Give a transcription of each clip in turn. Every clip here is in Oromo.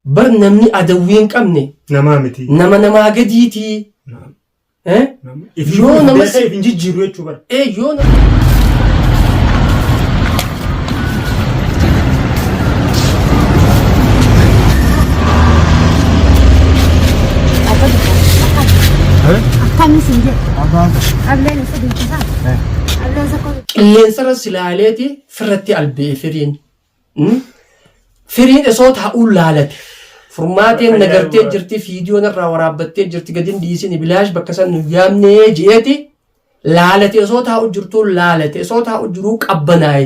Bar namni adawwii hin qabne Namaa miti. nama namaa gadiitii. Naam. Eh? Naam. Ifii Yoo nama beekee if hin jijjiiru jechuu bara. Eh, yoo nama Akkami sin jedhe. Qableen isa bilchisaa. Qableen isa kobe. Qilleensarra silaaleeti firratti albee firiin. Firiin osoo taa'uu laalate. Furmaateen nagartee jirti fiidiyoon irraa waraabbattee jirti gadi hin dhiisin bilaash bakka san nu yaamnee je'eeti laalate osoo taa'u jirtuu laalate osoo taa'u jiruu qabbanaa'e.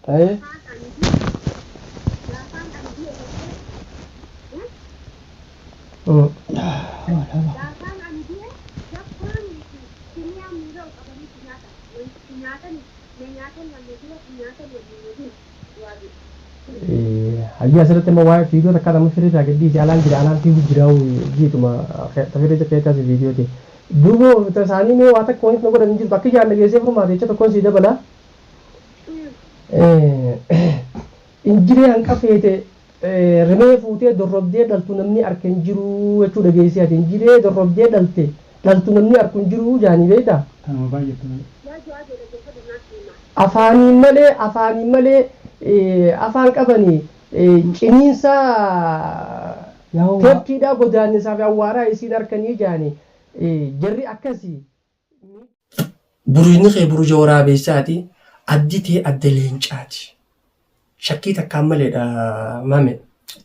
Eh? Gaafaan ani du'e shakkoonii fi kiniyaan miila ol qabanii si nyaatan. Si nyaatani na nyaatani an na dura si nyaatani ani na dura du'aa du'e. Hayyee asirratti immoo waa'ee fiidiyoo takkaa nama firii irraa gad dhiisi alaan jira alaan fiigu jira jiituma tafirii xiqqeetti asi fiidiyooti. Duuba isaanii mee waa takka wanti na godhan hin jirtu akka ijaan dhageessee furmaate jecha tokkoon sii dabala. Injiree hanqa feete Rimee fuutee dorrobdee dhaltu namni arke hin jiruu jechuu dhageessee ati injiree dorrobdee dhalte dhaltu namni arku hin jiruu jaanii beektaa? Tanuma baay'attu malee. Afaaniin malee afaaniin malee afaan qabanii ciniinsa teeppiidhaa godaannisaa fi awwaaraa isiin arkanii jaanii jarri akkasi. Burujni kee buruja waraabeessaati, addi tee adda leencaati. Shakkii takkaan maleedha maame.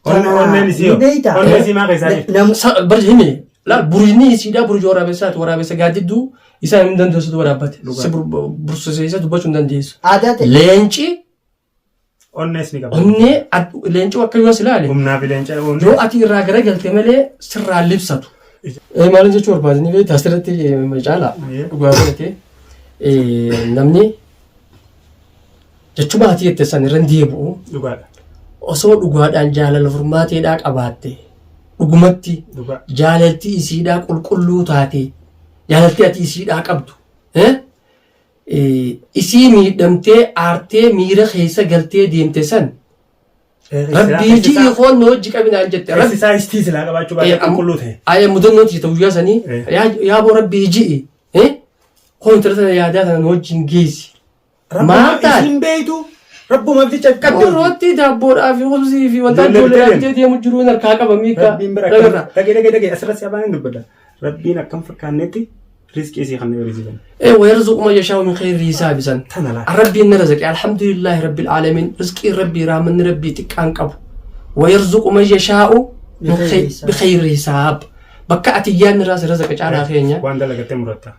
Onneen onneen isii hoo? Ni beektaa? Onneen isii maa keessaa jirti? Bar himi laal burujni isiidha buruja waraabeessaati waraabessa gaaddidduu isaa hin dandeessu duba dhaabbate. Si bursuseessa dubbachuu hin dandeessu. Aadaa ta'e. Leenci Onnees ni qaba. Onnee leenci akka yoo si ilaale Humnaa fi leenca onnee. yoo ati irraa garagalte malee sirraa libsatu. Maalin jechuu barbaade ni beektaa asirratti caalaa dhugaa godhate namni jechuma ati jette san irra hin deebi'u Dhugaadha. osoo dhugaadhaan jaalala furmaateedhaa qabaatte dhugumatti Dhugaa. jaalalti isiidhaa qulqulluu taate jaalalti ati isiidhaa qabdu Isii miidhamtee aartee miira keessa galtee deemte san rabbii ji'i koon na hojji qabi naan jette. Keessi isaa istii silaa qabaachuu baatee qulqulluu ta'e. Ayya mudannoo tiyya guyyaa sanii yaa boo rabbii ji'i koo intala tana yaadaa tana na wajjin geessi. Maal taate? Isin beeytu rabbumaaf jecha qabde. Roottii daabboodhaa fi khubzii fi wanta Ijoollee ijoollee bitee bitee deemu jiruun harkaa qaba miika. Rabbiin bira akkam dhage dhage dhage asirratti afaan hin dubbadha. Rabbiin akkam fakkaannetti rizqii isii kan horii kan. Ee wayarzuqu man yashaa'u min khayri hisaabi san. Tana laa. Rabbiin na razaqe alhamdulillahi rabbil aalamiin rizqiin rabbii rahmanni rabbii xiqqaan qabu. Wayarzuqu man yashaa'u min khayri hisaab. Bakka ati yaadni irraa si razaqa caalaa keenya. Waan dalagattee muratta.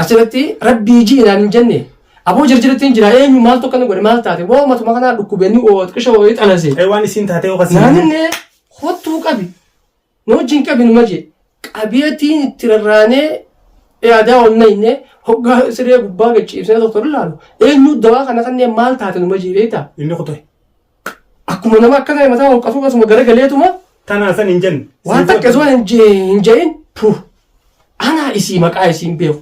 Asirratti rabbii ji'i naan hin jenne aboo jarjaratti hin jira eenyu maaltu akkana godhe maal taate waa matuma kanaa dhukkube ni oo xiqisha wayii xalase. Ee waan isiin taatee yookaan Naan inni kottuu qabi Na wajjin qabi numa jee. Qabeetiin itti rarraanee yaadaa ol nayne hoggaa siree gubbaa gad ciibsee doktor ilaalu. Eenyu dawaa kana kanneen maal taate numa jee beektaa? Inni kute. Akkuma nama akka ta'e mataa hooqqatu akkasuma garagaleetuma Tanaa san hin jenne. waan takka osoo hin je'in puh anaa isii maqaa isiin beeku.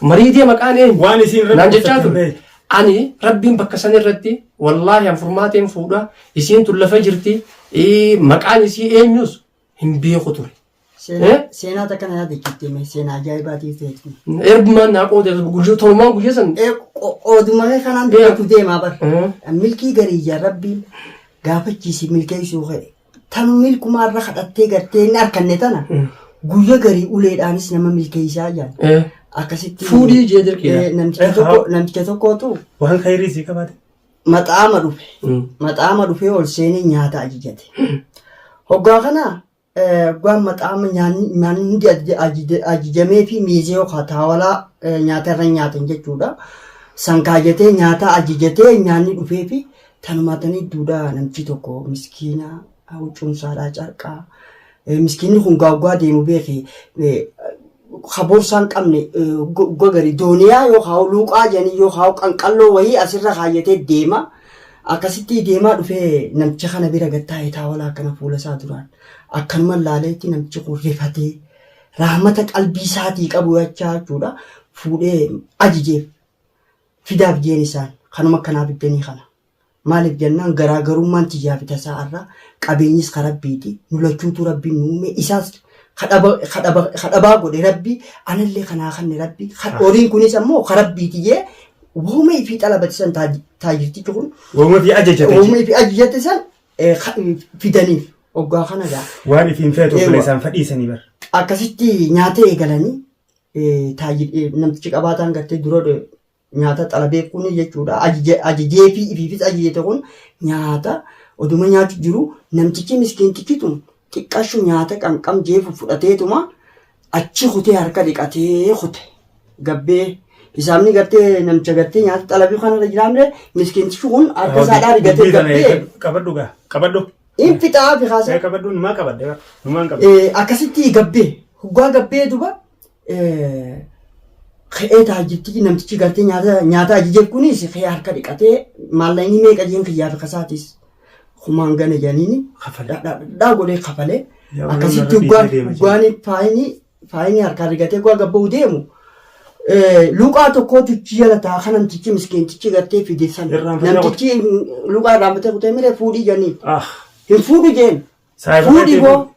Mariidee maqaan eenyu? Waan isiin irratti Naan jechaa qubsatte hin ture. beektu. Ani rabbiin bakka san irratti wallaahi an furmaateen fuudha isiin tun lafa jirti maqaan isii eenyus hin beeku ture. Seenaa Eh? seenaa takka na yaadachiifte mee seenaa ajaa'ibaatii ta'e. Erbumaan naa qoode guyyaa tolumaan guyyaa san. Eh, Qooduma kee kanaan dubbatu deemaa bar. Eh. Milkii garii rabbiin gaafachiisi milkeessuu ka'e. Tan milkumaa irra kadhattee gartee hin arkanne tana guyya garii uleedhaanis nama milkeessaa jaan. Eh. Akkasitti Fuudhii jee dirqiidha. Eh, namticha Eh, tokko haa. namticha tokkotu Waan khayrii sii qabaate. Maxaama dhufe. Maxaama dhufee ol seenee nyaata ajajate. Hoggaa kana hoggaan maxaama nyaanni nyaanni hundi ajajamee fi miizee yookaan taawalaa nyaata irra nyaatan jechuudha. San kaajatee nyaata ajajatee nyaanni dhufee fi tanumaa tanii duudhaa namtichi tokko miskiina huccuun isaadhaa carqaa. Miskiinni kun gaaggaa deemu beeki ka boorsaa hin qabne gogari dooniyaa yookaan luuqaa jedhanii yookaan qanqalloo wayii asirra kaayyatee deema. Akkasitti deemaa dhufee namticha kana bira gad taa'ee taawalaa akkana fuula isaa duraan akkanuma laaleetti namtichi kun rifatee rahmata qalbii isaatii qabu jechaa jechuudha fuudhee ajajeef. Fidaaf jeen isaan kanuma akkanaa fiddanii kana. Maaliif jennaan garaagarummaan tiyyaa fi tasaa irraa qabeenyis ka Rabbiiti nu lachuutu Rabbiin nu uume isaas ka dhaba- ka dhaba- ka dhabaa godhe Rabbi anallee kanaa kanne Rabbi ka- horiin kunis ammoo ka Rabbiiti jee wooma ifii xalabate san taajirtichi kun Wooma fi ajajate. wooma ifii ajajate san fidaniif hoggaa kana gaa Waan ifiin feetu Eewa. obboleessaan fadhiisanii bar. Akkasitti nyaata eegalanii namtichi qabaataan gartee dura nyaata xalabee kun jechuudha ajajeefii ifiifis ajajete kun nyaata oduma nyaachu jiru namtichi miskiintichi tun xiqqashu nyaata qamqam jeefu fudhateetuma achi kutee harka dhiqatee kute gabbee hisaabni gartee namicha gartee nyaata xalabii kanarra jiraamre miskiintichi kun harka isaadhaa rigatee gabbee Qabadhu gaa qabadhu. In fixaa fi kaasa. Ee qabadhu numaa qabadhe bar numaan qabadhe. Akkasitti gabbee hoggaa gabbee duba ka'ee taajjibtichi namtichi gartee nyaata nyaata ajajeef kunis ka'ee harka dhiqatee maallaqni meeqa jeen kiyyaa fi kasaatis kumaan gana janiini Kafale. dhadhaa godhee kafalee Yaa akkasitti walirra hoggaan dhiisee deema hoggaan faayinii faayinii harkaa rigatee hoggaa gabba'u deemu luqaa tokkootu jala taa kan namtichi miskiintichi gartee fide san Irraanfatee namtichi luqaa irraanfatee kutee miree fuudhii janiin Ah. Hin fuudhu jeen. Saayiba Fuudhi keetii boo.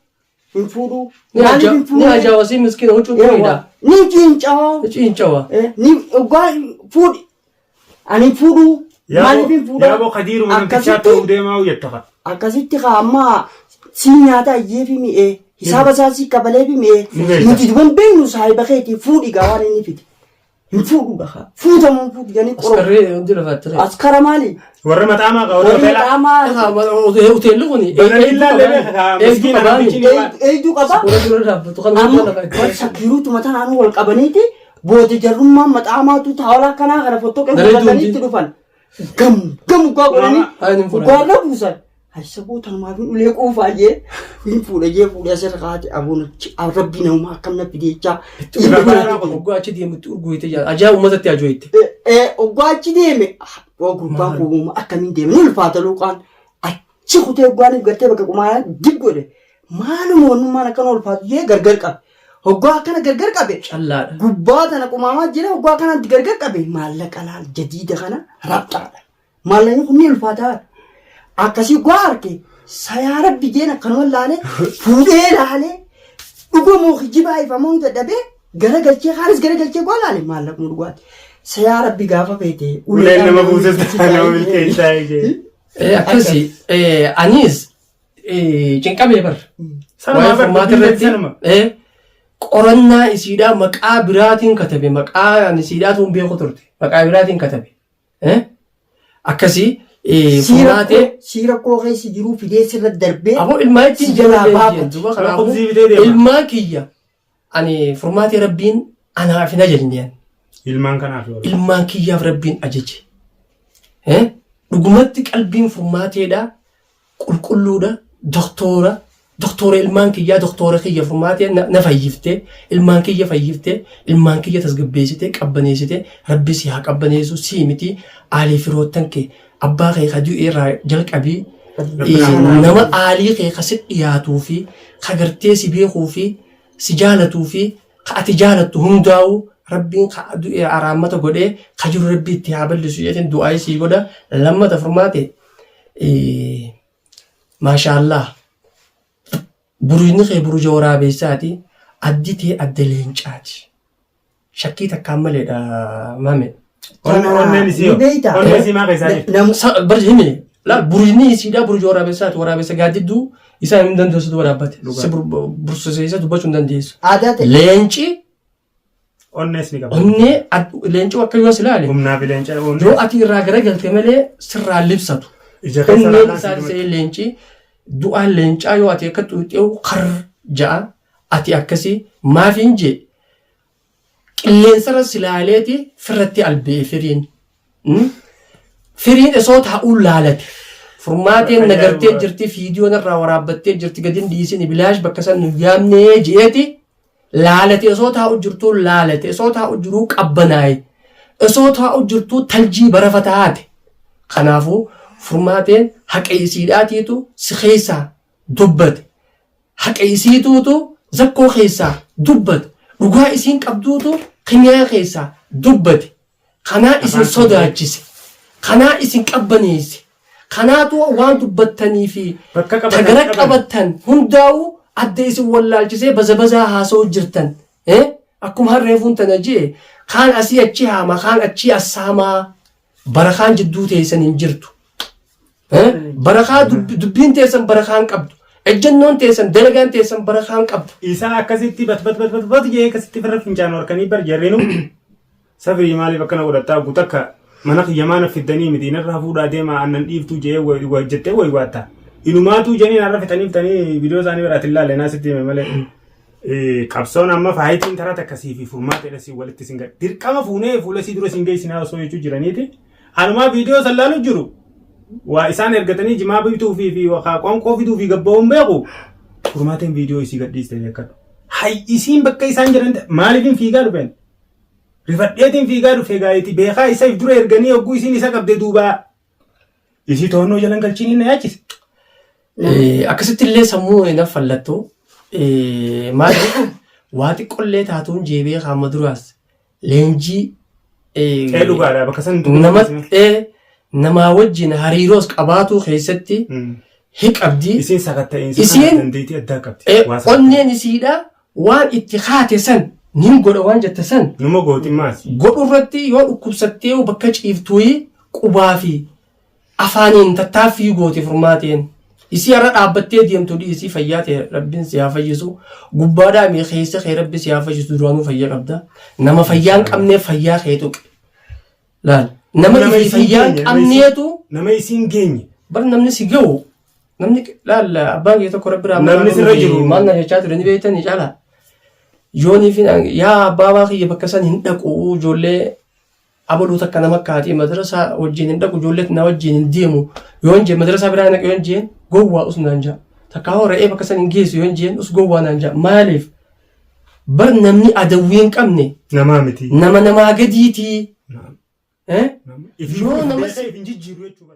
Hin fuudhu. Ni Maaliif aja hin ni fuudhu? ajaawasii miskiina huccuu xuriidha. Ni ciincawaa. Ciincawa. Ni dhugaa fuudhi. Ani hin fuudhu. Maaliif hin fuudha? Yaaboo kadiiruma namtichaa ta'uu deemaa jetta ka. Akkasitti kaa amma sii nyaata ajjeefi mi'ee hisaaba isaa sii kabaleefi mi'ee Ni beekta. nuti duban beeknu saahiba keetii fuudhi gaa waan inni fide. Hin fuudhu gaha. Fuutamu hin fuudhu jedhanii qoru. Askarree hundi lafaatti ta'e. Askara maali? Warra maxaamaa qaba warra Warri hoteelaa. qaamaa Hoteelli kun Bananii ilaallee beeka kaa miskiina namtichi ni waan. eeyduu qaba. Warra dura dhaabbatu kan hunda Amma lafa itti wal sakkiruutuma tanaanuu wal qabaniiti booda jarrummaan maxaamaatu taawala akkanaa kana fottoqee Daree godhatanii duuti. itti dhufan. Gam gam ugaa godhanii Haa, inni hin fuudhan. ugaarra buusan. Haysa boo tanumaaf hin ulee quufaa jee hin fuudha jee fuudhee asirra kaa'ate aboon rabbii namumaa akkam na fide jechaa. Oggaa achi deemutti urgooyte jaa ajaa uummatatti ajooyte. Oggaa achi deeme oo gurbaan kun uuma akkamiin deeme ni ulfaata luuqaan achi kutee oggaan gartee bakka qumaanaa dib godhe maaluma wannummaan akkana ulfaatu jee gargar qabe. Hoggaa akkana gargar qabe Callaadha. gubbaa tana qumaamaa jira hoggaa akkana gargar qabe maallaqa laal jadiida kana rabxaadha. Maallaqni kun ni ulfaataa. Akkasii gaa arge sayaa rabbi jeen akkanuma laalee fuudhee laalee dhugamoo kijibaa ifamoo dadhabee gara galchee kaanis gara galchee gaa laale maallaqni dhugaati. Sayaa rabbi gaafa feete Uleen nama buusesta nama milkeessaa jee. Akkasi anis cinqamee bar. Sanuma Waa'ee bar furmaata dubbiin irratti sanuma. qorannaa isiidhaa maqaa biraatiin katabe maqaa ani isiidhaatu hin beeku turte maqaa biraatiin katabe. Akkasii furmaatee Sii rakkoo keessa jiruu fidee sirra darbee aboo ilmaa ittiin si jalaa jala baafate. duuba kanaafuu Lakkoofsi bitee deema. ilmaan kiyya ani furmaatee rabbiin anaaf hin ajajne Ilmaan kanaaf yoo ilmaan kiyyaaf rabbiin ajaje. Dhugumatti qalbiin furmaateedha qulqulluudha doktoora doktoora ilmaan kiyyaa doktoora kiyya furmaatee na fayyifte ilmaan kiyya fayyifte ilmaan kiyya tasgabbeessite qabbaneessite rabbi si haa qabbaneessu sii miti aalii firoottan kee abbaa kee ka du'e irraa jalqabii nama aalii kee ka si dhiyaatuu fi ka gartee si beekuu fi si jaalatuu fi ka ati jaalattu hundaa'u rabbiin ka du'e araammata godhee ka jiru rabbi itti haa bal'isu jedheen du'aa sii godha lammata furmaate Maashaallaah burujni kee buruja waraabeessaati addi tee adda leencaati shakkii takkaan maleedha maame. Onneen isii Ni beektaa? onneen isii maa keessaa jirti? Bar himi laal burujni isiidha buruja waraabeessaati waraabessa gaaddidduu isaa hin dandeessu duba dhaabbate si bursuseessa dubbachuu hin dandeessu. Aadaa ta'e. Leenci Onnees ni qaba. Onnee leencoo akka yoo si ilaale Humnaa fi leenca onnee. yoo ati irraa garagalte malee sirraa libsatu. Ija keessa Onneen ilaalaa isaa si ta'ee leenci du'aan leencaa yoo ati akka xuuxeewu kar ja'a ati akkasii maaf hin jee qilleensarra si laaleeti firratti albe'e firiin. Firiin osoo taa'uun laalate. Furmaateen nagartee jirti fiidiyoon irraa waraabbattee jirti gadi hin dhiisin bilaash bakka san nu yaamnee je'eeti laalate osoo taa'u jirtuu laalate osoo taa'u jiruu qabbanaaye osoo taa'u jirtuu taljii barafa taate kanaafuu furmaateen haqa isiidhaatiitu si keessaa dubbate haqa isiituutu zakkoo keessaa dubbate dhugaa isiin qabduutu kimiyaa keessaa dubbate. Kanaa isin Afaan sodaachise. Kanaa isin qabbaneesse. Kanaatu waan dubbattanii fi Bakka qabatan tagara qaban. qabattan hundaa'u adda isin wallaalchisee baza bazaa haasa'u jirtan. Eh? Akkuma harreefuun tana jee kaan asii achi haama kaan achii as saamaa barakaan jidduu teessan hin jirtu. Eh? Barakaa dubbiin teessan barakaan qabdu. Ejjennoon teessan dalagaan teessan barakaan qabdu. Isaa akkasitti bat bat bat bat bat jee akkasitti farra fincaanu harkanii bar jarrinu safirii maaliif akkana godhattaa gutakka mana kiyya maana fiddanii miti narraa fuudhaa deemaa aannan dhiiftuu jee jettee wayi waatta. Inumaatuu jeniin har'a fixanii fixanii viidiyoo isaanii biraatiin ilaalle naa sitti hime malee. Qabsoon amma faayitiin taraa takkasii fi furmaata si walitti sin gad dirqama fuunee fuula sii dura sin geessinaa osoo jechuu jiraniiti. Anumaa viidiyoo san laalu jiru. Waa isaan ergatanii jimaa bituu fi fi waa qoonqoo fiduu fi gabba'uun beeku. Furmaateen viidiyoo isii gadhiiste beekadhu. Hay isiin bakka isaan jiran maaliifin fiigaa dhufeen? Rifadheetiin fiigaa dhufe gaayiti beekaa isa if dura erganii hogguu isiin isa qabde duubaa. Isii to'annoo jalan galchiin inni yaachise. Akkasitti illee sammuu hin fallattu. Maaliif waa xiqqollee taatuun jeebee qaama duraas leenjii Ee dhugaadha bakka san nama namaa wajjin hariiroos qabaatuu keessatti hi qabdi. Isiin sakatta'iinsa Isiin- dandeettii addaa qabdi. Waa Onneen isiidha waan itti haate san nin godha waan jette san Numa gootimmaas. godhu irratti yoo dhukkubsattee bakka ciiftuyi qubaa fi afaaniin tattaaffii goote furmaateen. Isii har'a dhaabbattee deemtu dhiisii fayyaa ta'e rabbiin si haa fayyisu. Gubbaadhaa mee keessa kee rabbi si haa fayyisu duraanuu fayyaa qabda. Nama fayyaa hin qabneef fayyaa kee tuqe. Laal. Nama Nama ifii isiin fayyaa hin geenye, nama isiin- qabneetu Nama isiin geenye. bar namni si ga'u namni laal abbaan kee tokko rabbi Namni sirra jiru. maal na jechaa ture ni beektanii caalaa. Yoonii fi yaa abbaa baa kiyya bakka san hin dhaqu ijoollee abaluu takka nama kaatii madrasaa wajjin hin dhaqu ijoollee na wajjin hin deemu yoon jee madrasaa biraa naqu yoon jeen gowwaa us naan jaa takka hoo re'ee bakka san hin geessu yoon jeen us gowwaa naan jaa maaliif bar namni adawwii hin qabne Namaa miti. nama namaa gadiitii. Eh? If Yoo nama beekee if hin jijjiiru jechuudha.